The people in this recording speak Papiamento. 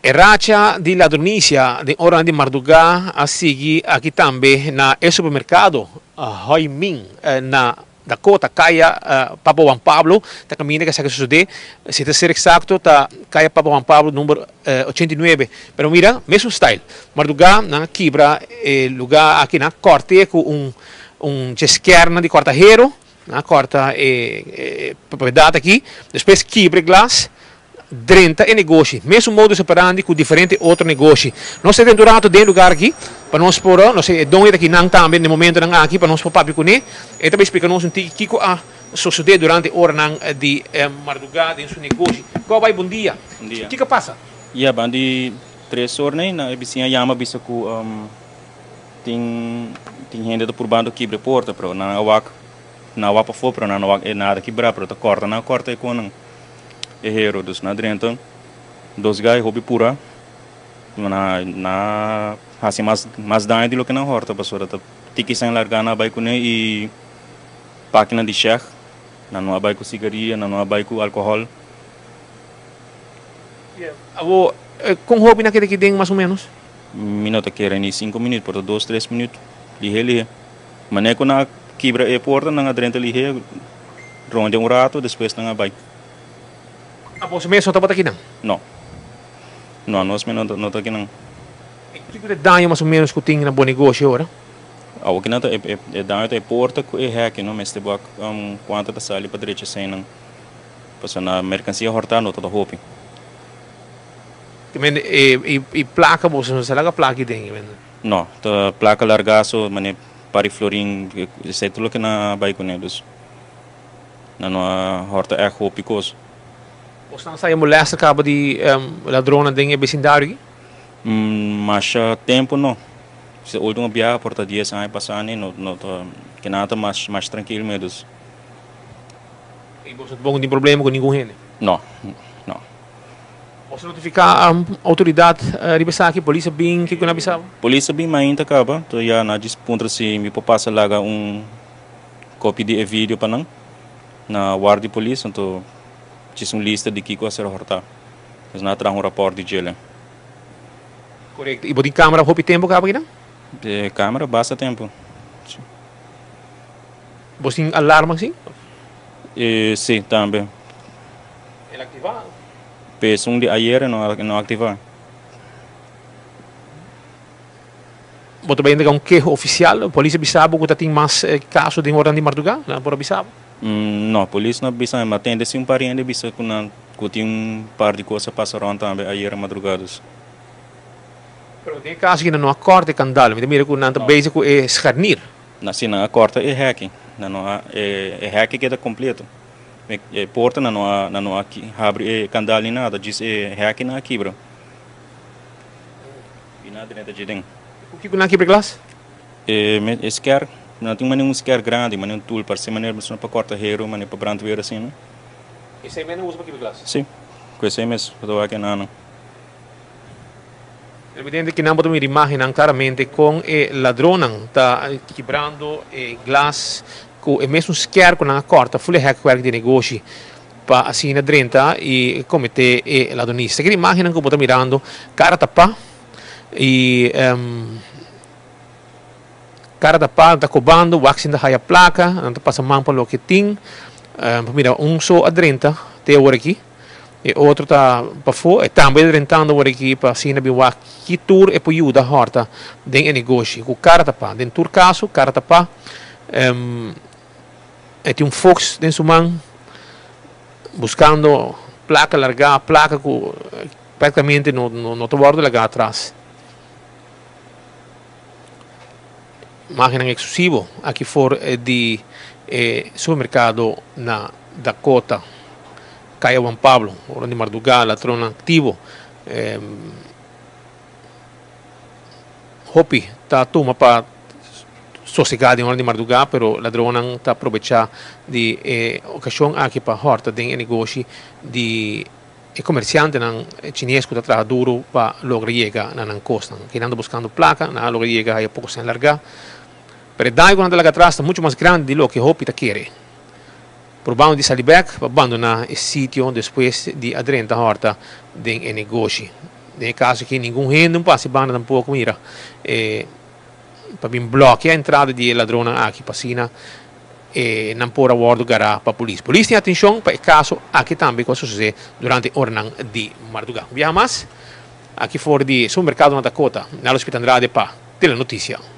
E racha di ladronisia den oranan di mardugá a sigui aki tambe na e supermerkado Hoi Min na Dakota, Kaya Papa Juan Pablo ta kaminda ku esaki a sosodé. Si ta ser eksakto ta Kaya Papa Juan Pablo number 89. Pero mira, mesun style. Mardugá nan a kibra e lugá aki, nan a kòrt'é ku un un djeskèrnan di kòrtahero, nan a kòrta e propiedat aki, despues kibra e glas. Drenta e negoshi. Mesun modus operandi ku diferente otro negoshi. Nos ta drenta un rato den e lugar aki pa nos por, nos e doño ta aki nan tambe den momentonan aki pa nos por papia kuné. E ta bay splika nos un tiki kiko a sosode durante oranan di marduga den su negoshi. Kò bay bon dia. Bon dia. Kiko a pasa? Ya, ban di tres or nei na e bisiña yama bisa ku tin tin hende ta purbando kibra e porta pero nan a wak nan a wak pafó pero nan no wak e nada kibrá pero ta kòrta nan a kòrta e konan. E hero dus na drenta dos gai hopi pura na na hasi mas mas daño di loke nan horta pasobra ta tiki san larga nan a bai kune i pakinan di sheg nan no a bai ku sigaria nan no a bai ku alkohol. Abo kon hopi nan keda aki den mas o menos? Mi no ta kere ni sinku minüt por ta dos tres minüt lihe lihe. Manera ku nan a kibra e porta nan a drenta lihe rondia un rato despues nan a bai. Abos mes no tabata kinan? No. No, nos mes no ta kinan. E kiko ta e daño mas o menos ku tin na bo negoshi ora? Awor kinan ta e daño ta e porta ku e hèki no mester wak kuantu ta sali pa drecha eseinan. Pasobra na merkansia hòrtá no ta ta hopi. Te mende e plaka boso no sa laga plaka aden? No, ta plaka larga so manera par di florin esei tur loke nan a bai kuné dus. Nan no a horta ègt hopi kos. Bosnan sa e molèster kaba di ladronnan den e besindario aki? Masha tempu no. Si e ultimo biaha por ta dies aña pasá ni no no ta ke nan ta mas mas trankil me dus. I boso tampoco tin problema ku ningun hende? No, no. Boso notifiká outoridat riba esaki? Polis a bin? Kiko nan a bisa bo? Polis a bin mainta kaba, to ya nan a djis puntra si mi por pasa laga un. Copy di e video pa nan na ward di polis anto djis un lista di kiko a ser horta. Pues nan a traha un raport di djele. Korekto. I bo tin camera hopi tempo kaba kinan? E camera basta tempo. Si. Bo tin alarma si? E si tambe. El activa? Pe esun di ayer e no activa. Bo ta bai entrega un keho ofisial? Polis a bisa bo ku ta tin mas kaso den oran di mardugá? Nan por a bisa bo? No, polis no a bisa mi. Mi a tende si un par hende bisa ku nan ku tin un par di kos a pasa rònt tambe ayera madrugá dus. Pero den e kaso aki nan no a kòrta e kandal. Mi ta mira ku nan ta bezig ku e scharnier. Na si nan a kòrta e hèki. Nan no a e hèki keda kompleto. E porta nan no a nan no a habri e kandal ni nada, djis e hèki nan a kibra. I nan a drenta dje den. Ku kiko nan a kibra glas? E e skèr. Nan tin manera un skèr grandi, manera un tul, parse manera mesora pa kòrta heru, manera pa brandweer asina. Esei mes nan usa pa kibra glas? Si, ku esei mes bo ta wak e nannan. Evidente ki nan bo ta mira imágennan klaramente kon e ladronnan ta kibrando e glas ku e mesun skèr ku nan a kòrta ful e hèkwerk di negoshi. Pa asina drenta y comete e ladronista. Kende imagennan cu bo ta mirando, cara tapa y cara tapa, nan ta cobando, wak si nan ta haya placa, nan ta pasa man pa loke tin. Bo mira un so a drenta te awor aki, e otro ta pafo, e tambe ta drentando awor aki pa asina bin wak ki tur e por yuda horta den e negoshi cu cara tapa. Den tur caso, cara tapa. E tin un fox den su man buscando placa larga, placa cu practicamente no no ta wordo laga atras. Imagennan exclusivo aki for di e supermercado na Dakota, Caya Juan Pablo, ora di marduga ladronnan activo. Hopi ta tuma pa sosegá den ora di mardugá, pero ladronnan ta probechá di e okashon aki pa hòrta den e negoshi di e komersiantenan chines ku ta traha duru pa logra yega na nan kosnan. Kinan ta buskando plaka, nan a logra yega haya poko sèn largá, pero e daño ku nan ta laga atras ta muchu mas grandi di loke hopi ta kere. Probando di sali bèk pa bandoná e sitio despues di a drenta hòrta den e negoshi. Den e kaso aki ningun hende no pasa e banda tampoko mira e pa bin blòkia entrada di e ladronnan aki pa asina e nan por a wòrdu gará pa polis. Polis tin atenshon pa e kaso aki tambe ku a sosodé durante e oranan di mardugá. Un biaha mas aki for di supermerkado na Dakota, Nalo Smith Andrade pa Telenoticia.